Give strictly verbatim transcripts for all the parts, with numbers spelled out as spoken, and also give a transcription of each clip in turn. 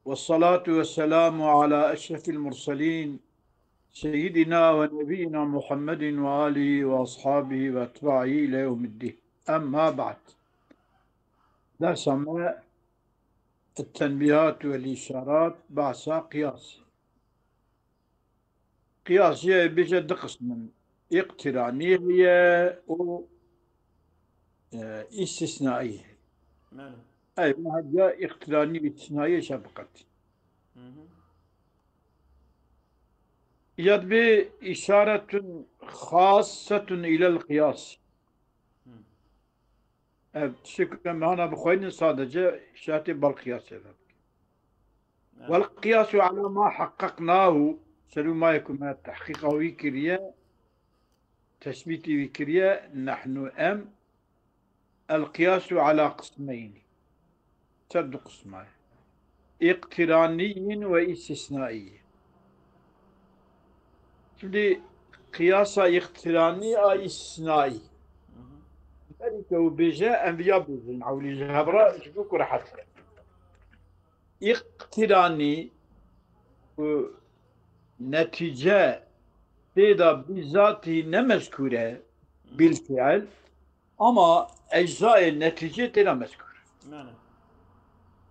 والصلاة والسلام على أشرف المرسلين سيدنا ونبينا محمد وآله وأصحابه وأتباعه إلى يوم الدين. أما بعد. Dersa me التنبيهات والإشارات, behsa qiyas. Qiyas jê bêje du qism in. Îqtiranî heye û, e, îstisnaî heye. Belê. Ey, me hevdiya îqtiranî û îstisnaî şebiqet. Hı hı. Ya dibê îşaretun xassetun îlel qiyas. Hı. Ev tiştê ku em hana bixweynin sadece îşaretê bel qiyasê ve bike. Evet. Wel qiyasu ala ma heqqeqnahu, ser û mayê ku me tehqîqa wî kiriye, tesbîtî wî kiriye, nehnu em, el qiyasu ala qismeyni. Ser du qisma ye. Îqtiranîyin ve îstisnaî. Şimdi qiyasa îqtiranî a îstisnaî. Berî ke û bêje, em viya bêjin, ewlî ji hev re ji bo ku rehet be. Îqtiranî ku netîce tê de bîzatî ne mezkûr e, bil fiil, ama eczayê netîcê tê de mezkûr. Belê.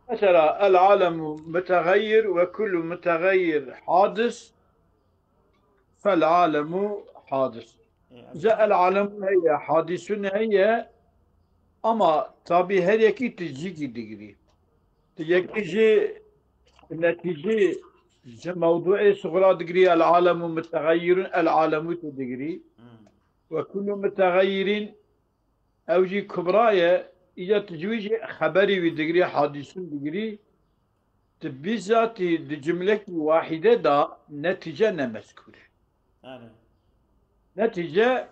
Mesela, el alemu mutegayyir ve kullu mutegayyir hadis, fel alemu hadis. E, Îca el alemu heye, hadisun heye, ama tabî her yekî tu cîkî digirî. Tu yekî jî netîcê ji mewduê suxra digirî, el alemu mutegayyirun, el alemu tu digirî. Hmm. Ve kullu mutegayyirîn, ew jî kubra ye, îca tu ji wî jî xeberî wî digirî, hadîsun digirî, tu bîzatî di cumlekî wahîde de netîce ne mezkûr e. Erê. Netîce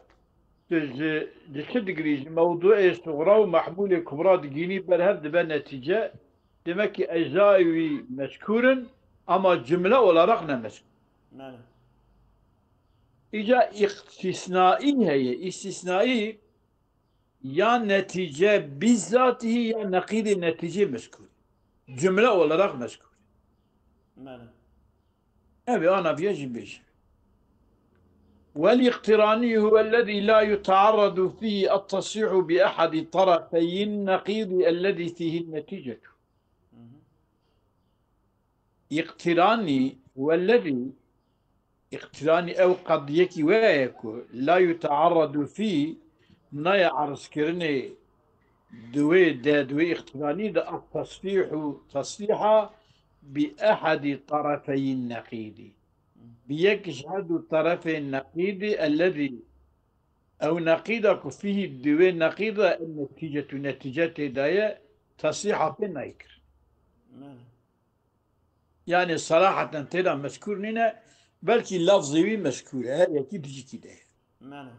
tu ji, ji çi digirî, ji mewduê suxra û mehmûlê kubra digînî ber hev dibe netîce, demek ki eczayê wî mezkûr in, ama cumle olarak ne mezkûr. Belê. Îca îstisnaî heye. Îstisnaî ya netîce bîzatî ya neqîdê netîcê mezkûr. Cumle olarak mezkûr. Belê. Ev ê ana viya jî bêje. والإقتراني هو الذي لا يتعرض فيه التصريح بأحد طرفي النقيض الذي فيه النتيجة. Hı hı. Îqtiranî, wellezî, îqtiranî ew qediyekî we ye ku la yutearradu fî, nayê erzkirinê di wê de, di wê îqtiranî de, at-tasrîhu, tasrîha bi ehedî terefeyî neqîdî. Bi yek ji her du terefên neqîdî, ellezî, ew neqîda ku fîhî, di wê neqîda en-netîcetu, netîce tê de ye, tasrîha pê nayê kirin. Belê. Yani seraheten tê de mezkûr nîne, belkî lafzê wî mezkûr e, her yekî di cîkî de ye. Belê.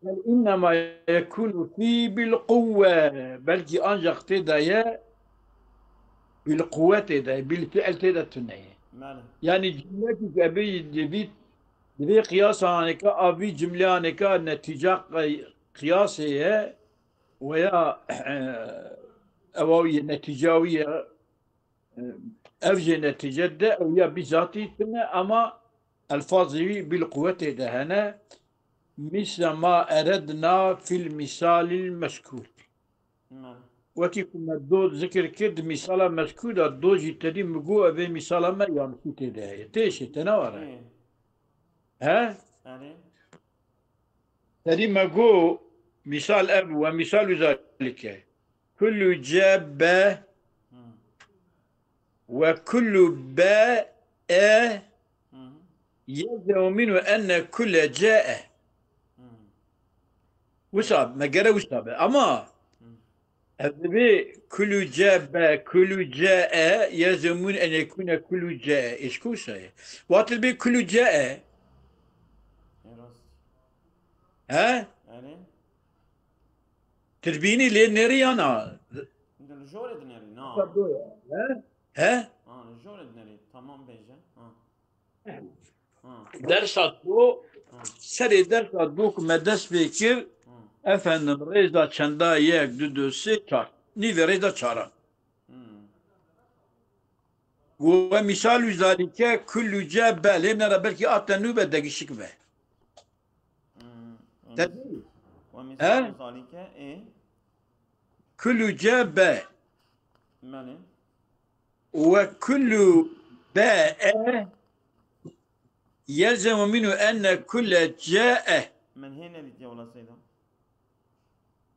Bel innema yekûnu fî bil quwwe, belkî ancak tê de ye, bil quwwe tê de ye, bil fiil tê de tune ye. Belê. Yani cumlekî ku ebê divî, divê qiyasa anêka, a vî cumlê anêka netîca qey-, qiyasê ye, weya, ewa wî ye, netîca wî ye. Ev jê netîce de ew ya bîzatî tune, ama elfazê wî bil quwetê de hene. Misle ma eredna fil misalil mezkûr. Belê. Wekî ku me do zikir kir, di mîsala mezkûr de do jî tedî min got, evê mîsala me yanlişî tê de heye. Tê şê, te ne were? Ê. He? Erê. Tedî me got, mîsal ev, ve mîsal zalike. Kullu ce be Hmm. Ve kullu be e Hmm. yelzemu minhu enne kulle ce e. Hmm. Wisa, me gere wisa be. Ama Hmm. ev dibê kullu ce be, kullu ce e, yelzemu minhu en yekune kullu ce e. Eşku wisa ye. Wextê dibê kullu ce e. Ê rast. He? Erê. Tu dibînî lê nêrî ya na? Li jorê dinêrî, na. He? He? Ha, li jorê dinêrî. Tamam bêje. Ha. Ha. Dersa do, Ha. serê dersa do ku me dest pê kir, Ha. efendim, rêza çenda yek, du, du, sê, çar. Nîvê rêza çaran. Hmm. Ve misalu zalike kullu ce be. Lê nere belkî a te nû be degişik be. Hmm, Te- ve He? Misalu zalike, e? Kullu ce be. Belê. Ve kullu be e yelzemu minhu enne kulle ce e. Min hê nedîtiye wela Seyda.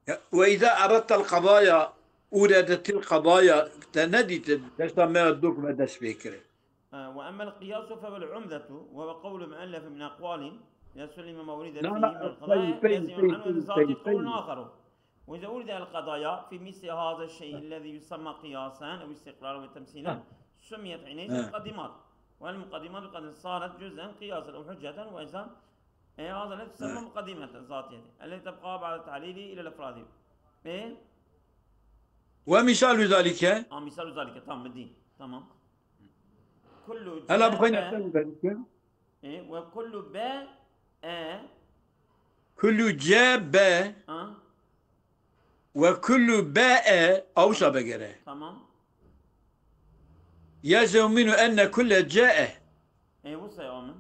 Ya, ve izâ eredtel qadaya, uredetil qadaya, te nedîtin, dersa me dok me dest pê kirin. Ee, ve emmel qiyâsu fevel umdetu, ve ve qawlu muellef min eqwalin, yeslim ma uride La, fîhî la, min qadaya, pey, pey, yeslim pey, anhu pey, zati pey. Qawlun aharu. Ve izâ uride el qadaya, fî misli hâze şeyi lezî yusemma qiyâsen, ev istiqrâr ve temsîlen, Ha. summiyet ineyse Ha. mukaddimat. Ve el mukaddimat kad saret cüz'en qiyâsen ev hücceten ve izâ E, hâzî lê tusemma mukadîmeten zatiyetî. Ellezî tebqa ba'de ta'lîlî ilel efradî. E? Ve misalu zalike. Ha, misalu zalike. Tamam, mi dî. Tamam. Kullu Hela ce bi xwe be. Nefse zalike. E, ve kullu be e. Kullu ce be. Ha? Ve kullu be e, awsa begere. Tamam. Yelzemu minhu enne kulle ce e. E, wisa ye amin.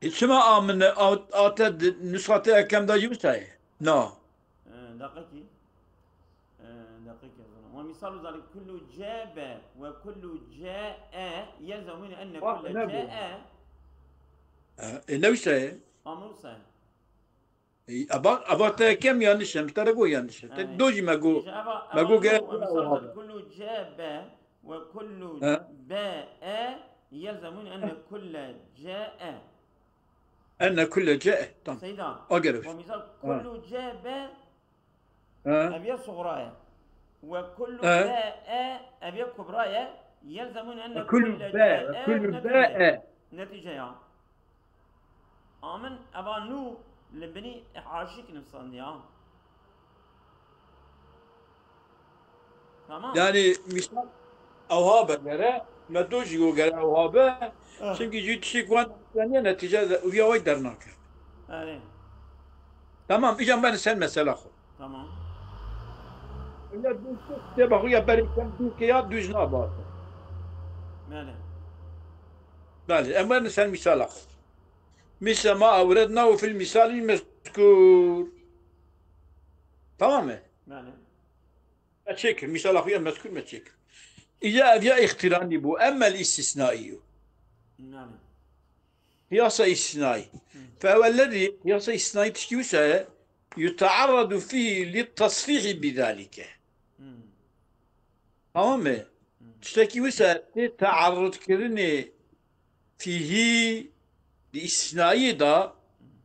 E, çima amin e, a, a te di, nusxa te yekem de jî wisa ye? Na. E, deqekî. E, deqekî yazıyorum. Ve misalu zalik kullu ce be ve kullu ce e yelzemu minhu enne Bak, kulle ne ce bu? E. E, e, ne wisa ye? Amin wisa ye. Ey, eva, eva te yekem yanlış e, min te re got yanlış e. Te Ey. do jî me got, Îja eva, me eva got got, gerek eva, eva, eva. Kullu ce be ve kullu He? be e yelzemu minhu enne kulle ce e. Enne kulle ce e. Tamam. Seyda. A gerek. Ve misal Ha. kullu ce be He? Ev ya suğra ye. Ve kullu He? be e, ev ya kubra ye. Yelzemu minhu enne Ve kullu kulle be, ce ve e kullu netice. be e. Netice ya. Amin eva nû li binî haşîk nivîsandî ya. Tamam. Yani misal ewha be gere, me do jî go gere ewha be. Ah. Çimkî jî tiştê ku wan nivîsandiye netîce de, uviya way dernake. Erê. Tamam, îca em berin ser mesela xwe. Tamam. Eger dûr tê, tê be xwe ya berê kem dûr ke ya dûj nabate. Belê. Belê, em werin ser mîsala xwe. Misle ma ewrednahu fil mîsalil mezkûr. Tamam mı? Belê. Me çêkir, mîsala xwe ya mezkûr me çêkir. Îca ev ya îxtiranî bû, emmel îstisnaî yo. Belê. Qiyasa îstisnaî. Hı. Fe huwellezî, qiyasa îstisnaî tişkî wisa ye, yutearradu fîhî lit-tasrîhî bidalike. Hı. Tamam mı? Hı. Tiştekî wisa tê tearrudkirinê fîhî di îstisnaiyê de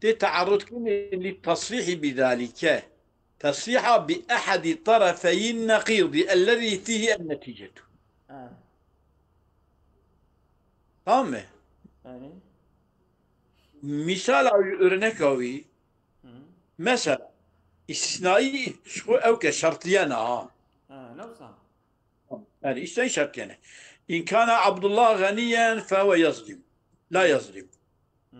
tê tearrudkirinê lit-tasrîhî bidalike. Tesrîha bi ehedî terefeyîn neqîdî ellezî fîhî en-netîcetu. Ha. Tamam mı? Yani? Misala wî, örneka wî, Hı. mesela, îstisnayî ji xwe ew ke şertiyene ha. Ha, ne wisa? Yani, îstisnayî şertiyene. İn kana Abdullah ganiyen fe huve yazlim. La yazlim. Hı.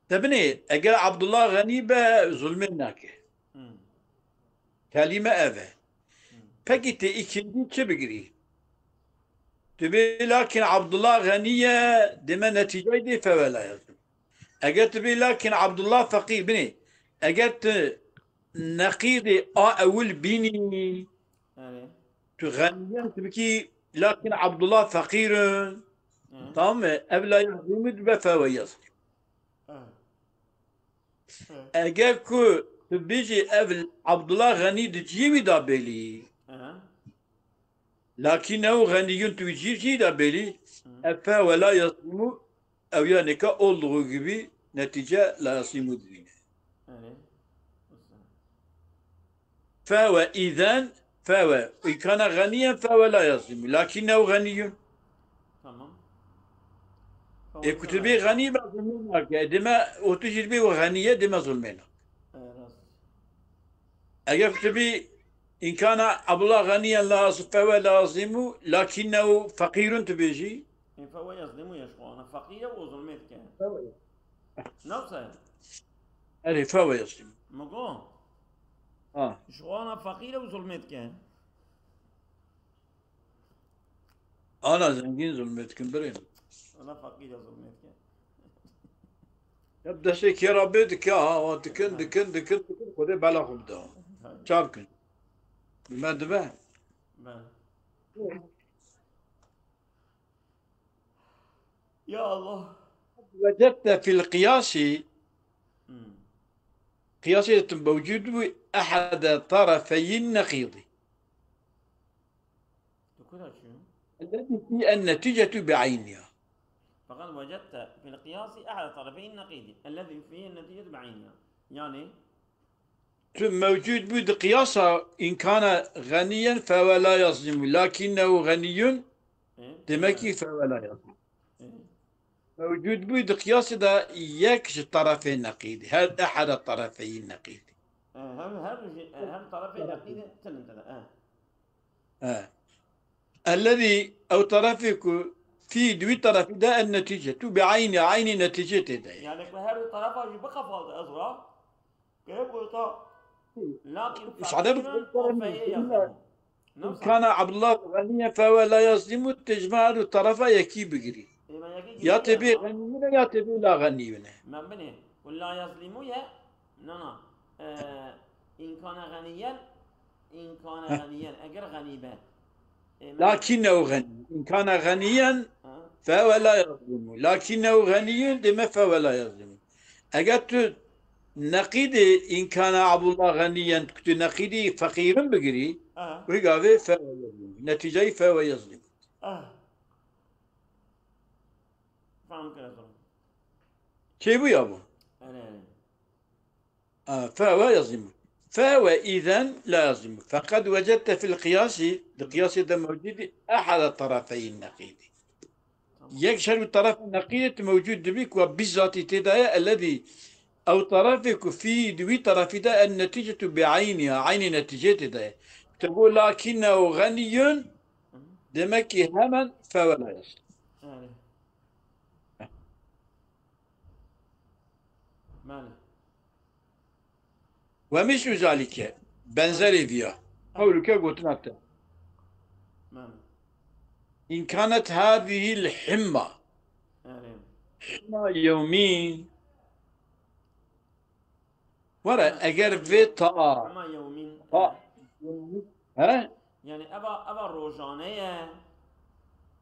Te binê, eger Abdullah Xenî be, zulmê nake. Hmm. Kelîme ev e. Hmm. Pekî tê îkindî çi bigirî? Tu bê lakin Abdullah Xenî ye, dê me netîcayê dê fewela yazim. Eger tu bê lakin Abdullah Feqîr binê, eger tu neqîdê a ewil bînî, Erê. Tu xeniyen tu bikî, lakin Abdullah feqîr in. Hı. Tamam mı? Ev la yazîmî dibe fewe yazî. Hı. Hı. Eger ku tu bêjî ev Abdullah Xenî di cihê wî de bêlî. Hı. Lakin ew xenîyun tu cî cî de bêlî. Hı. Ev fewe la yazîmû ew ya nêka olduğu gibi netice la yazîmû dibîne. Erê. Fewe îzen, fewe. Îkana xeniyen fewe la yazîmû. Lakin ew xenîyun. Tamam. Ê kutubê xenî be zulmê nake. Dime otu jî bê we xeniye dime zulmê nake. Evet. Eger kutubê îmkana Abdullah xeniyen lazim, fewe lazim û lakin ew feqîrun tu bêjî. Ê fewe yazîmû ye ji xwe. Ana feqîr e û zulmê dike. Fewe. Nasıl? Erê fewe yazîmû. Mi got? Ha. Ji xwe ana feqîr e û zulmê dike. Ana zengîn zulmê dikin birê min. Ana fakîr ya zulmê dikin. Hep destê kê ra bê dike ha, wa dikin, dikin, dikin, dikin, Xwedê bela xwe bida. Ça bikin? Bi me dibe. Ben. Ya Allah. وجدت في القياس Hmm. قياس موجود بوي أحد طرفي النقيض Tu kura çû? الذي فيه النتيجة بعينها. فقد وجدت في القياس أحد طرفي النقيض الذي فيه النتيجة بعينها. Yani Tu mewcud bû di qiyasa إن كان غنيا فهو لا يظلم لكنه غني e, demek ki فهو لا يظلم. e, Mewcud bû di qiyasê de yek ji terefê neqîdî. Her eheda terefeyî neqîdî. e, hem her ji- e, hem tarafê neqîdî tilin tede. E. He. Ellezî ew terefê ku fî di wî terefî de en netice. Tu bi eynî, eynî neticê tê de ye. Yani ku her du tarafa jî bixefaldi ezra. Ke gota. Lakin Sade bi feqîrun û feyê yazîmu. إن كان عبد الله غنيا فهو لا يظلم, tu ji me her du terefa yekî bigirî. Ya tê bê xenîyûn e, ya tê bê la xenîyûn e. Men binê. Ku la yazlimu ye. Na na. Ee, inkana ganiyen. İnkana ganiyen. Eger gani be. Ee, men- لكنه غني. إن كان غنيا Ha? فهو لا يظلم. لكنه غني deme فهو لا يظلم. Eger tu neqîdê إن كان عبد الله غنيا, tu neqîdî feqîrin bigirî, Ha? wî gavê فهو يظلم. Netîceyî فهو يظلم. Ah. Fam kira zor. Çêbû ya bû? Ene ene. آه، فهو يظلم. فهو إذن لا يظلم. فقد وجدت في القياس, di qiyasê de mewcûdî, أحد طرفي النقيض. Yek ji her du terefên neqîdê tu mewcûd dibî ku bizzatî tê de ye, الذي ew terefê ku fî di wî terefî de en neticatu bi eyniha, eynî netîcê tê de ye. Te got لكنه غني, demek ki hemen فهو لا يظلم. Yani. Mane. ومثل ذلك, benzerê viya. Qewlike gotina te. Mane. إن كانت هذه الحمى Yani. حمى يومين. Were, eger vê ta, Hema yewmîn. ta, he? Yani eva, eva rojane ye.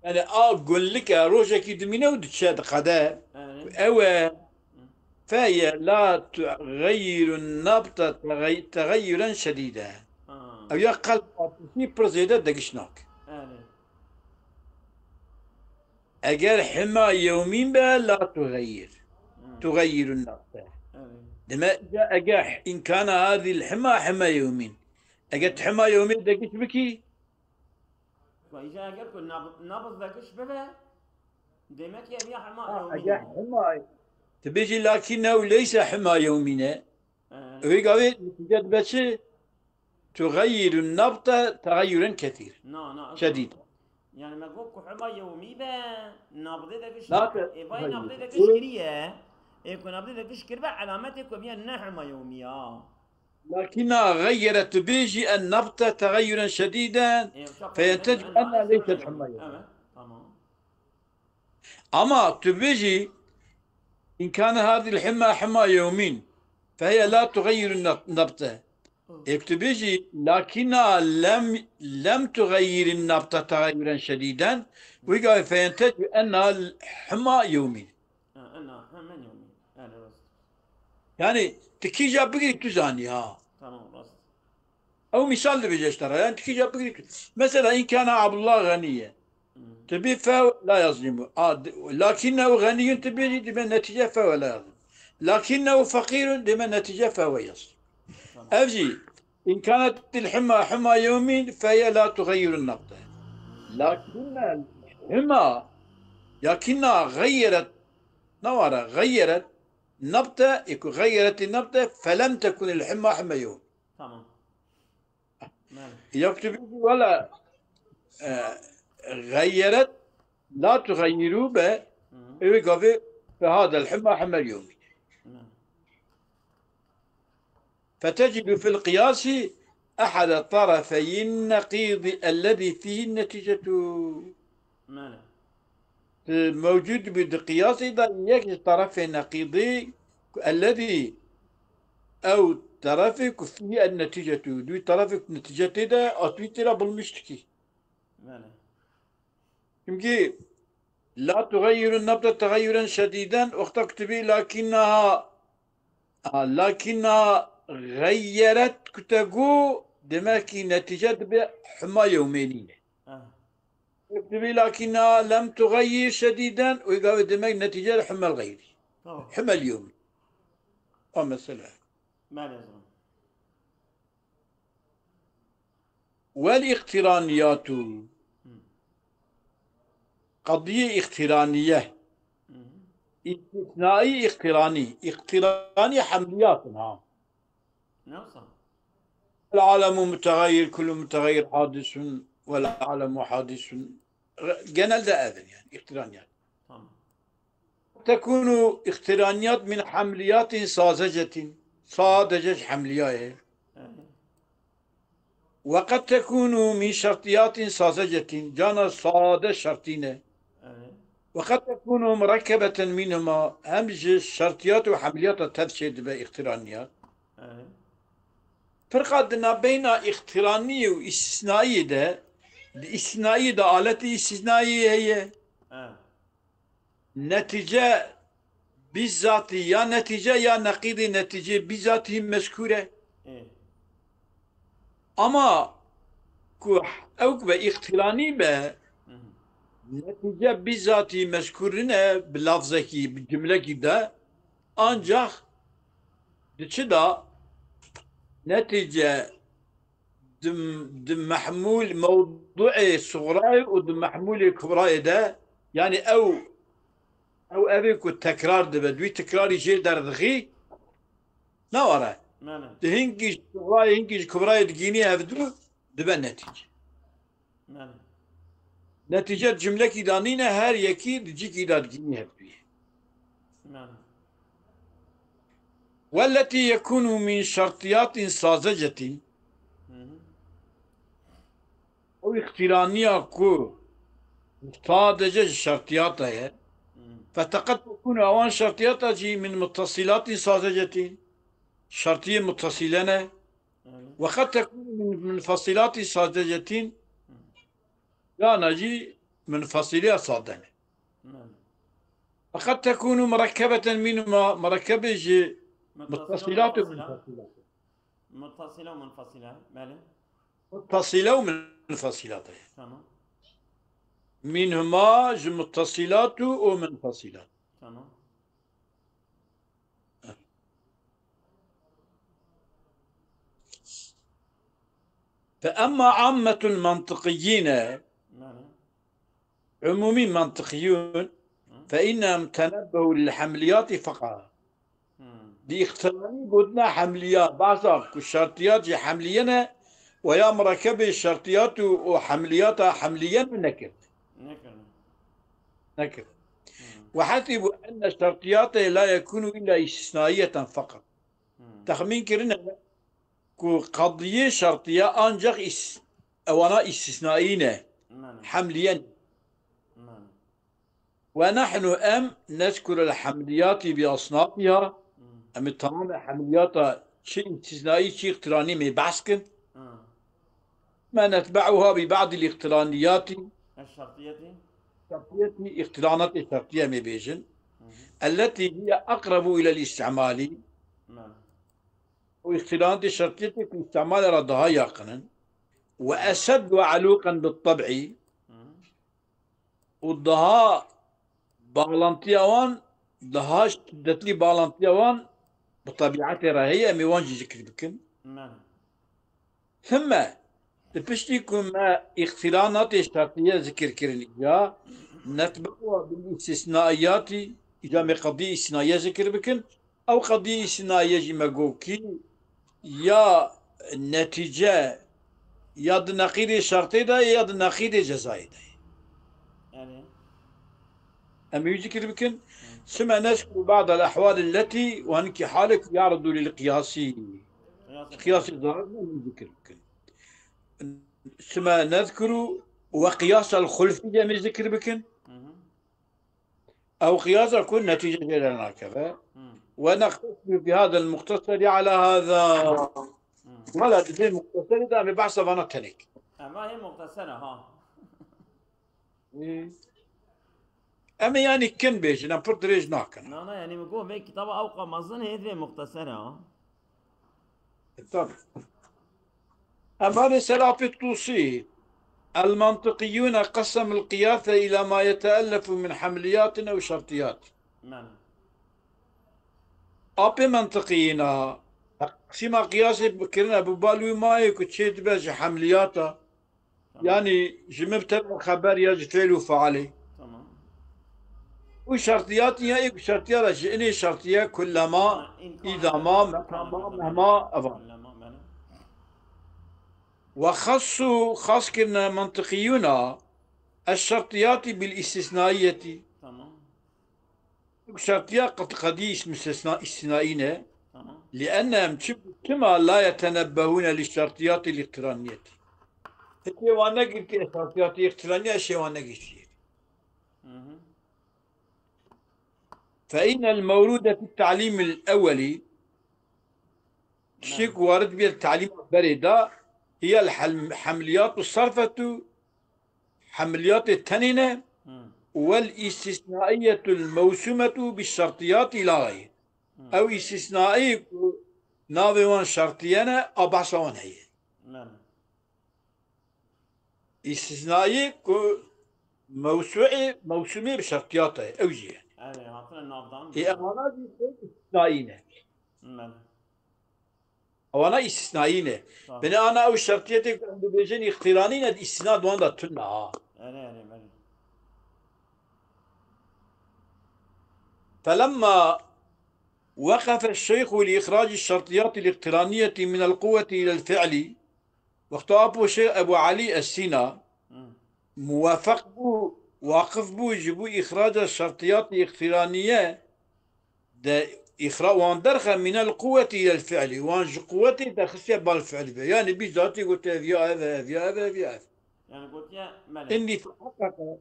Yani a gunlik e, rojekî dimîne û diçe diqede. Yani. Ew e, فهي لا تغير النبض تغي-، تغيرا شديدا. Ha. Ew ya qelb atişî pir zêde degiş nake. Yani. Eger hima yewmîn be, la tuxeyir. Hmm. Tuxeyirun nefse. Yani. Deme, ya eger إن كان هذه الحمى حمى يومين. Eger tu hima yewmîn degiş bikî, Ve îca eger ku nab-, nabz degiş bibe, demek ki ev ya hima ha, yewmîn eger e. hima, tu bêjî لكنه ليس حمى يومين e. Ee, Wê gavê netîce dibe çi? تغير النبض تغيرا كثيرا. Na, na, ez- Şedîd. Yani me got ku hima yewmî be, nabdê degiş Na, nake. te- E vay hayır. nabdê degiş kiriye. E ku nabdê degiş kiribe, alametê ku biya ne hima yewmî ya. لكنها غيرت, tu bêjî النبض تغيرا شديدا. E, uşak فينتج en أنها maalesef ليست öyle. حمى يومين. Evet, tamam. Ama tu bêjî إن كان هذه الحمى حمى يومين فهي لا تغير النبض. Ê, tu bêjî لكنها لم، لم تغير النبض تغيرا شديدا. Wî gavê فينتج أنها حمى يومين. Ha, ena hemen yewmî. Yani rast. Yani tu kîja bigirî tu zanî ha. Tamam, rast. Ew misal dibêje ji te re. Yani tu kîja bigirî tu. Mesela إن كان عبد الله غنيا. Hmm. Tu bê فهو لا يظلم. A, d-, لكنه غني tu bêjî dibe netîce فهو لا يظلم. لكنه فقير dibe netîce فهو يظلم. Tamam. Ev jî إن كانت الحمى حمى يومين فهي لا تغير النبض. لكن الحمى لكنها غيرت, ne were, غيرت النبض, ê ku غيرت النبض فلم تكن الحمى حمى يوم. Tamam. Mane. Ya tu bêjî wela, e, غيرت لا تغير be, Hı hı. ew gavê فهذا الحمى حمى اليوم. Mane. فتجد في القياس أحد طرفي النقيض الذي فيه النتيجة. Belê. Mewcûd bî di qiyasê de yek ji terefê neqîdî ku ellezî ew terefê ku fîhî en-netîcetu. Dû terefê ku netîce tê de, a tu yî tê de bulmuştikî. Belê. Çimkî la tuxeyyirû nebte texeyyuren şedîden, wexta ku tu bî lakînnaha, a, lakînnaha xeyyeret ku te got, demek kî netîce dibe huma yewmê nîne. Ah. Wek tu bî lakînnaha lem tuxeyyir şedîden, wê gavê demek netîce humel xeyrî. Tamam. Humel yewmî. A mesele. Belê, ez zanim. Wel îqtîraniyatu. Qediyê îqtîraniye. Hı hı. Îstisnaî îqtîranî. Îqtîranî hemliyat in ha. Ne wisa? El alemu mutegayyir, kullu mutegayyir hadisun, vel alemu hadisun. Genelde ev in yani, îqtîraniyat. Tamam. Tekunu îqtîraniyat min hemliyatin sazecetin. Sadece ji hemliya ye. Evet. Ve qed tekunu min şertiyatin sazecetin. Cana sade şertî ne. Evet. Ve qed tekunu murekkebeten minhuma. Hem ji şertiyat û hemliyata tev çê dibe îqtîraniyat. Evet. Firqa di nabeyna îqtîraniyê û îstisnayê de, di îstisnayê de aletê îstisnayê heye. Evet. Netîce bîzatî ya netîce ya neqîdê netîcê bîzatî mezkûr e. Evet. Ama ku ew ku be îqtîranî be, Hı hı. netîce bîzatî mezkûr nîne bi lafzekî, bi cumlekî de, ancax di çi de netîce di, di mehmûl mewduê suxrayê û di mehmûlê kubrayê de, yani ew ew evê ku tekrar dibe, dû tekrarî jê derdixî, ne were. Belê. Di hinkî ji suxrayê, hinkî ji kubrayê digînî hevdû, dibe netîce. Belê. Netîce cumlekî de nîne, her yekî di cîkî de digînî hevdûyê. Belê. Welletî yekunu min şertiyatin sazecetin. Hı hı. Ew îqtîraniya ku sadece ji şertiyata ye. Hı. Feteqet tekunu ewan şertiyata jî min muttesilatin sazecetin. Şertiyê muttasile ne. Evet. Ve qed tekunu min munfasilatin sazecetin. Yana jî munfasiliya sade ne. Evet. Ve qed tekunu murekkebeten minhuma, murekkebe ji Muttasile muttasilat û munfasila. munfasilat. Muttasile û munfasile. Belê. Muttasile û munfasilat. Tamam. Minhuma ji muttasilatu û munfasilat. Tamam. Fe emma ammetul mantiqiyine, Belê. umumî mantiqiyun, Hı. fe innehum tenebbehu lil hemliyati feqat. Hı. Di îqtîranî gotina hemliya, behsa ku şertiyat jî hemliye ne, ve ya murekkebê şertiyat û, û hemliyata hemliye ne nekir. Nekirine. Nekir. Hı. Ve hesîbu enne şertiyate la yekunu illa istisnaiyeten feqat. Hı. Texmîn kirine ku qediyê şertiya ancak is, ewana istisnaî ne. Belê. Hemliye ne. Belê. Ve nahnu em nezkuru el hemliyati bi asnafiha. Hı. Em ê tamamê hemliyata çi istisnaî çi îqtîranî mê behs kin. Hı. Ma netbe'uha bi ba'dil îqtîraniyati. El şertiyeti. Şertiyeti îqtîranatê şertiye mê bêjin. Hı hı. Elleti hiye aqrabu ilel îstimali. Belê. O îqtîranatê şertiyetê ku îstimalê re daha yaqin in. Ve eşeddu eluqen bit tab'i. Hı hı. Û daha bağlantiya wan, daha şiddetli bağlantiya wan bi tabiatê re heye, em ê wan jî zikir bikin. Belê. Thimme, di piştî ku me îqtîranatê şertiye zikir kirin îca, netbe'uha bil îstisnaiyatî, îca me qedî îstisnaiye zikir bikin, ew qedî îstisnaiye jî me got kî ya netîce ya di neqîdê şertê de ye ya di neqîdê cezayê de ye. Yani. Em ê wî zikir bikin. Sime nezkuru ba'del ehwal elleti ve hinkî halek ya'rudu lil qiyasî. Kıyas. Qiyasî zarar em ê zikir bikin. Sime nezkuru Ve qiyasel xulfî de em ê zikir bikin. Ew qiyasa ku netîce jê re nakeve. Ve neqtesiru bi hadel muxteseri ala hada. Wela di vê muxteserê de em ê behsa vana tenê kin. Ema hê muxteser e, ha. Em ê yanî kin bêjin, em pir dirêj nakin. Na, na, yanî min got vê kitaba ewqa mezin hê vê muxteser e, ha. E, tabii. Em hane ser apê Tusî. El-mantiqiyûne qesemul qiyase ila ma yeteellefu min hemliyatin ew şertiyat. Belê. Apê mantiqiyîna teqsîma qiyasê kirine bi bal wî mayê ku çê dibe ji hemliyata. Tamam. Yanî ji mubteda xeber ya ji fiil û fealê. Tamam. Û şertiyatî ya êk şertiya re ji inê şertiye kullema, Ha, îmkan îdama, hebe. Mekama, Tamam, mehma, evan. Kullema, belê. Ve xassû, xas kirine mantiqiyûna eş şertiyatî bil istisnaiyetî. Tamam. Şertiya qet-, qedî îs-, müstesna, îstisnaî ne. Tamam. Li ennem çi-, çima la yetenebbehûne li şertiyatî îqtiraniyetî. Hikê wan negirtiye şertiyatî îqtiraniyê, şê wan negirtiye. Hı hı. Fe innel mewrûde fit ta'lîmil ewwelî. Tiştê Belê. Ku warid bûye li talîma berê de, hiye el hem-, hemliyatu sarfetu, hemliyatê tenê ne, Hı. Wel istisnaiyetul mewsumetu bi şertiyatî la gayr. Hı. Ew istisnaî ku navê wan şertiye ne, a behsa wan heye. Belê. Îstisnayê ku mewsuê, mewsumê bi şertiyata ye, ew jî ye. Erê, hatine navdan. Ê, ewana jî istisnayî ne. Belê. Ewana îstisnayî ne. Tamam. Binê ana ew şertiyetê ku em dibêjin îqtiranî ne, îstisna di wan de tune ha. Erê, erê, belê. Felemma weqefe şeyxu li îxracî şertiyatî îqtiraniyetî minel quwwetî ilel fi'lî, Wexta Apo Şêx Ebû Elî Es-Sîna Hı. muwefeq bû, waqif bû ji bo îxraca şertiyatê îqtiraniye de îxra-, wan derxe mînel quwwetî ilel fi'lî. Wan ji quwwetê derxistiye bal fi'lî be. Yanî bî zatî gotiye, ev ya ev e, ev ya ev e, ev ya ev. Yani gotiye melek. Îndî heqeqe.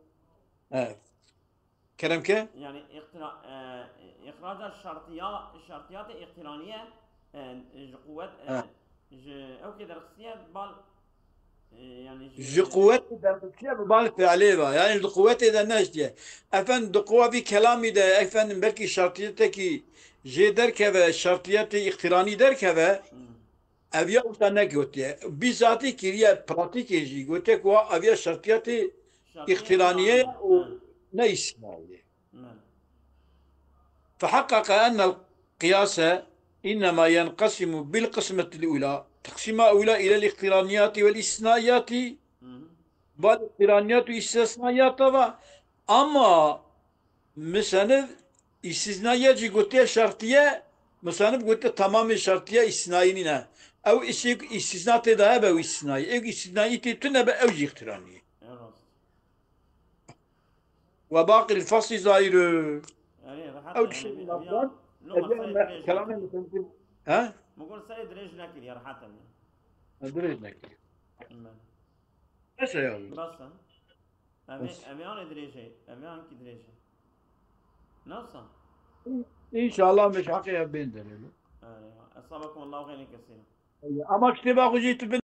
Evet. Kerem ke? Yani iqtira-, e, ihraca şartiya, şartiyatê iqtiraniye, e, ji quwet, e, He. ji ew ke derxistiye bal, e, yani ji Ji quwetê derxistiye bi bal fiilê ve. Yani di quwetê de neştiye. Efendim di quwa vî kelamî de, efendim belkî şartiyetekî jê derkeve, şartiyetê iqtiranî derkeve, Hmm. Ev ya wisa negotiye. Bîzatî kiriye pratîkê jî. Gotiye ku wa ev ya şertiyatê Şertiyê îqtiraniyê ya û Ha. ne îsmaîlê. Ne. Feheqqeqe ennel qiyase innema yenqesimu bil qismetil ula. Teqsîma ula ilel îqtiraniyatî vel îstisnaiyatî. Hı hı. Bal îqtiraniyat û îstisnaiyata va. Ama Misanib îstisnayê jî gotiye şertiye, misanib gotiye tamamê şertiye îstisnayî nîne. Ew îşê ku îstisna tê de hebe ew îstisnayî. Ew îstisnayî tê tune be ew jî îqtiranî ye. Ya rast. Ve baqîl fasî zahîr. Yani rahat Ew yani, kişi yani, lafdan, ya, loma ev ya serê me-, dirêj kelamê nekin. Misanib, he? Mugul serê dirêj nekir ya rahat yani. Ha, dirêj nekir. Bilmem. Bes e ya. Bas e. Em ê, Bes. em ê anê dirêjê, em ê ankî dirêjê. Nasıl? İnşallah meşaqe ya ben de öyle. Eyvallah. Esabakum Allahu hayran kesîra. Ama kitêba xwe jî tu bin